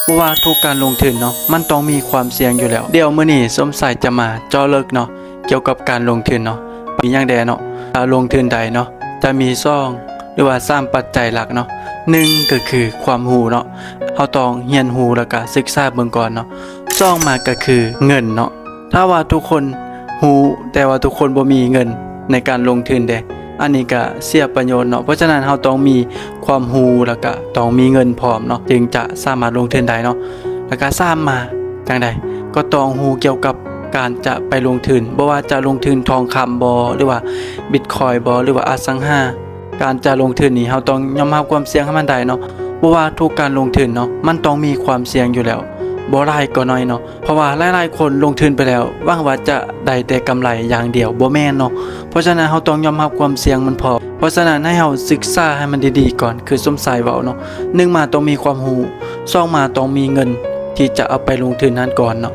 ບໍ່ວ່າທຸກການລົງທຶນເນາະ ມັນຕ້ອງມີຄວາມສ່ຽງຢູ່ແລ້ວ. ດຽວມື້ນີ້ສົມຊາຍຈະມາເຈາະເລິກເນາະ ກ່ຽວກັບການລົງທຶນເນາະ ມີຫຍັງແດ່ເນາະ ການລົງທຶນໃດເນາະ ຈະມີສອງ ຫຼືວ່າສາມປັດໄຈຫຼັກເນາະ. ໜຶ່ງ ກໍຄືຄວາມຮູ້ເນາະ ເຮົາຕ້ອງຮຽນຮູ້ ແລ້ວກະສຶກສາເບິ່ງກ່ອນເນາະ. ສອງ ມາກໍຄືເງິນເນາະ ຖ້າວ່າທຸກຄົນຮູ້ ແຕ່ວ່າທຸກຄົນບໍ່ມີເງິນໃນການລົງທຶນເດ ອັນນີ້ກະເສຍປະໂຫຍດເນາະ. ເພາະສະນັ້ນເຮົາຕ້ອງມີຄວາມຮູ້ ແລ້ວກະຕ້ອງມີເງິນພ້ອມເນາະ ຈຶ່ງຈະສາມາດລົງທຶນໄດ້ເນາະ. ແລ້ວກະສາມ ມາຈັ່ງໃດ ກໍຕ້ອງຮູ້ກ່ຽວກັບການຈະໄປລົງທຶນ ບໍ່ວ່າຈະລົງທຶນທອງຄຳບໍ ຫຼືວ່າບິດຄອຍບໍ ຫຼືວ່າອະສັງຫາ ການຈະລົງທຶນນີ້ ເຮົາຕ້ອງຍອມຮັບຄວາມສ່ຽງໃຫ້ມັນໄດ້ເນາະ. ບໍ່ວ່າທຸກການລົງທຶນເນາະ ມັນຕ້ອງມີຄວາມສ່ຽງຢູ່ແລ້ວ ບໍ່ຫຼາຍກໍໜ້ອຍເນາະ. ເພາະວ່າຫຼາຍໆຄົນລົງທຶນໄປແລ້ວ ຫວັງວ່າຈະໄດ້ແຕ່ກຳໄລຢ່າງດຽວ ບໍ່ແມ່ນເນາະ. ເພາະສະນັ້ນເຮົາຕ້ອງຍອມຮັບຄວາມສ່ຽງມັນພ້ອມ. ເພາະສະນັ້ນໃຫ້ເຮົາສຶກສາໃຫ້ມັນດີໆກ່ອນ ຄືສົມຊາຍເວົ້າເນາະ. ໜຶ່ງ ມາຕ້ອງມີຄວາມຮູ້ ສອງ ມາຕ້ອງມີເງິນທີ່ຈະເອົາໄປລົງທຶນຫັ້ນກ່ອນເນາະ.